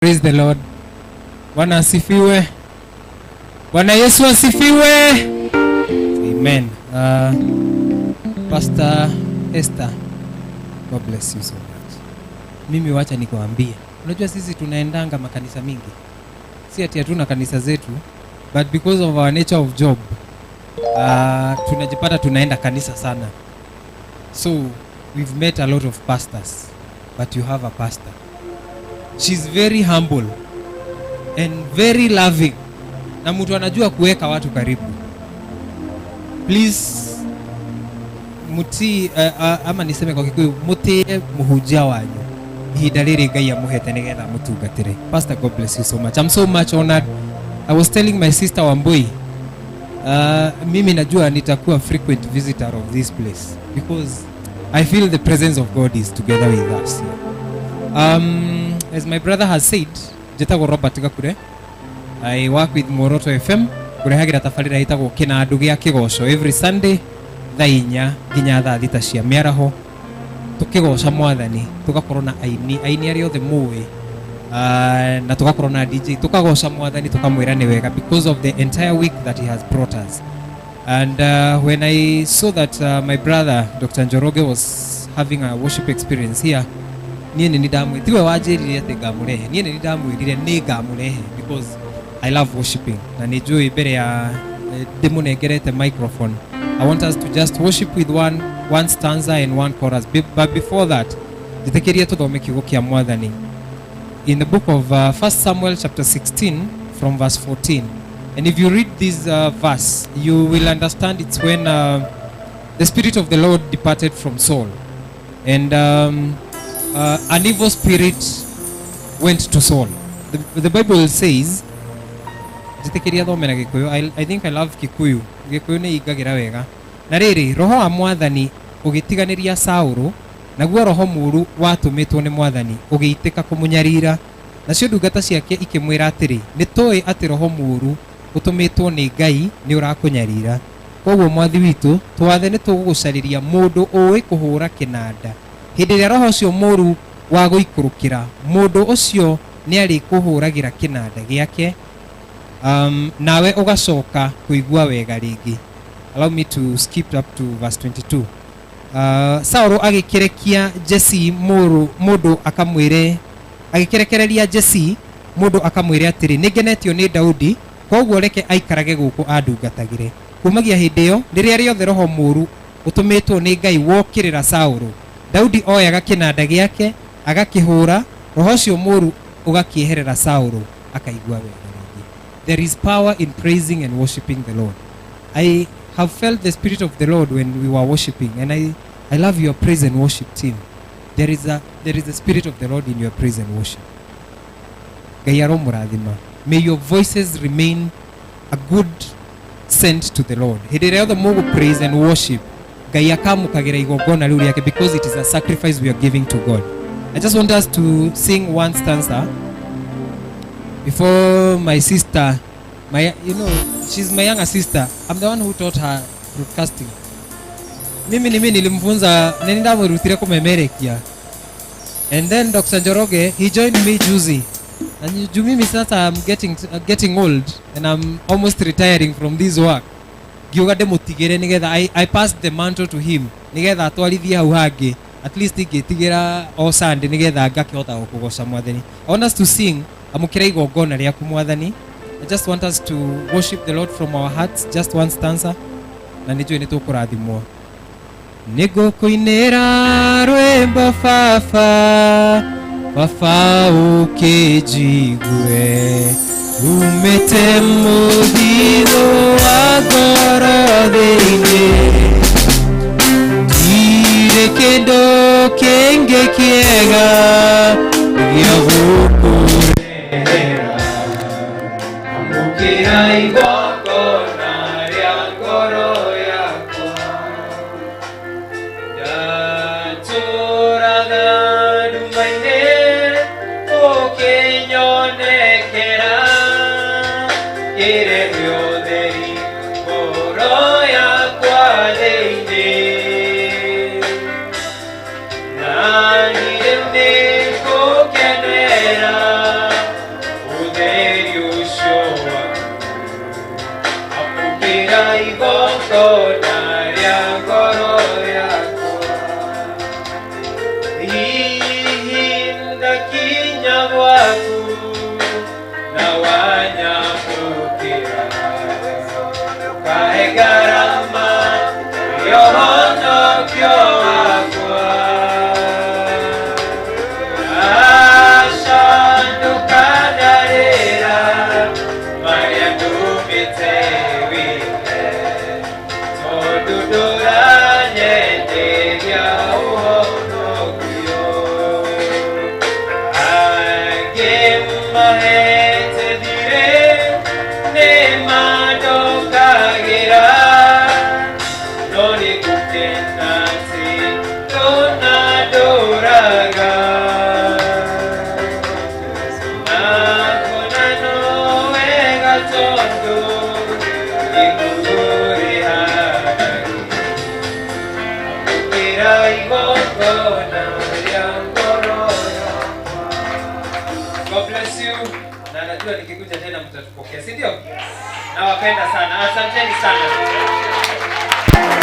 Praise the Lord. Bwana asifiwe. Bwana Yesu asifiwe. Amen. Pastor Esther, God bless you so much. Mimi wacha nikuambie. Unajua sisi tunaendanga makanisa mingi. Si ati hatuna kanisa zetu, but because of our nature of job, tunajipata tunaenda kanisa sana. So we've met a lot of pastors, but you have a pastor. She's very humble and very loving, na mtu anajua kuweka watu karibu. Please muti ama niseme kwa Kikuyu, mutie muhunjia wanyu ihinda rĩrĩ Ngai amũhete nĩgetha mũtungatĩre. Pastor, God bless you so much. I'm so much honored. I was telling my sister Wambui, mimi najua nitakuwa frequent visitor of this place because I feel the presence of God is together with us here. As my brother has said, njĩtagwo Robert Gakure. I work with Muoroto FM kũrehagĩra tabarĩra ĩtagwo Kĩnandũ gĩa Kĩgoco every Sunday thaa 4 nginya thaa 6 cia mĩaraho, tũkĩgoca Mwathani, tũgakorwo na aini, aini arĩa othe mũĩ, na tũgakorwo na DJ, tũkagoca Mwathani, tũkamwĩra nĩ wega because of the entire week that he has brought us. And when I saw that my brother Dr. Njoroge was having a worship experience here, niĩ nĩ ndamwĩ tiwe wanjĩrire atĩ ngamũrehe, niĩ nĩ ndamwĩrire nĩ ngamũrehe because I love worshiping na nĩ njũĩ mbere ya ndĩmũnengerete microphone, I want us to just worship with one stanza and one chorus. But before that, njĩtĩkĩrie tũthome kiugo kĩa Mwathani in the book of 1 Samuel chapter 16 from verse 14. And if you read this verse, you will understand it's when the Spirit of the Lord departed from Saul and an evil spirit went to Saul. The Bible says, njĩtĩkĩria thome na Gĩkũyũ. I think I love Kikuyu. Gĩkũyũ nĩ ingagĩra wega. Na rĩrĩ, roho wa Mwathani ũgĩtiganĩria Saũlũ, naguo roho mũũru watũmĩtwo nĩ Mwathani ũgĩitĩka kũmũnyarira. Nacio ndungata ciake ikĩmwĩra atĩrĩ, nĩ tũĩ atĩ roho mũũru ũtũmĩtwo nĩ Ngai nĩ ũrakũnyarira. Koguo mwathi witũ, twathe, nĩ tũgũgũcarĩria mũndũ ũĩ kũhũra kĩnanda. Hĩndĩ ĩrĩa roho ũcio mũũru wa gũikũrũkĩra, mũndũ ũcio nĩ arĩkũhũragĩra kĩnanda gĩake, nawe ũgacoka kũigua wega rĩngĩ. Allow me to skip up to verse 22. Saũlũ agĩkĩrekia Jesse mũrũ mũndũ akamwĩre, agĩkĩrekereria Jesse mũndũ akamwĩre atĩrĩ, nĩ ngenetio nĩ Daudi, koguo reke aikarage gũkũ andungatagĩre. Kumagia hĩndĩ ĩyo, rĩrĩa rĩothe roho mũũru ũtũmĩtwo nĩ Ngai wokĩrĩra Saũlũ, Daudi oyaga kĩnanda gĩake agakĩhũra, roho ũcio mũũru ũgakĩeherera Saũlũ, akaigua wega rĩngĩ. There is power in praising and worshiping the Lord. I have felt the Spirit of the Lord when we were worshiping, and I love your praise and worship team. There is a Spirit of the Lord in your praise and worship. Ngai aromũrathima. May your voices remain a good scent to the Lord. Hĩndĩ ĩrĩa yothe mũgũ praise and worship, Ngai akamũkagĩra igongona rĩu rĩake because it is a sacrifice we are giving to God. I just want us to sing one stanza before my sister, my you know she's my younger sister. I'm the one who taught her broadcasting. Mimi nimi nilimfunza, nĩ ndamũrutire kũmemerekia. And then Dr. Njoroge, he joined me juzi, na juu mimi sasa I'm getting old and I'm almost retiring from this work, ngiuga ndĩmũtigĩre nĩgetha I passed the mantle to him nĩgetha atwarithie hau hangĩ, at least ingĩtigĩra o Sunday nĩgetha ngakĩhota kũgoca Mwathani. I want us to sing "Amũkĩra Igongona Rĩaku Mwathani". I just want us to worship the Lord from our hearts, just one stanza, na nĩ njũĩ nĩ tũkũrathimwo. Nĩngũkũinĩra rwĩmbo, Baba, Baba, ũkĩnjigue umĩte mũthithũ wa ngoro thĩinĩ. Ndirĩ kĩndũ kĩngĩ kĩega gĩa gũkũrehera, amũkĩra igongona rĩa ngoro yakwa. Ndatũraga nduma-inĩ, ũkĩnyonekera, kĩrehe ũtheri ngoro yakwa thĩinĩ. Na niĩ nĩngũkenera. Ũhonokio wakwa. Aca, ndũkanarĩra marĩa ndumĩte wike, tondũ ndũranyenderia ũhonokio. Angĩ mahete thirĩ nĩ mandokagĩra, no nĩ gũkena atĩ ndũnandũraga. Nakona no wega tondũ nĩngũrĩha gũkĩra igongona rĩa ngoro yakwa. God bless you. Na najua nikikuja tena mtatupokea, si ndio? Nawapenda sana. Asanteni sana.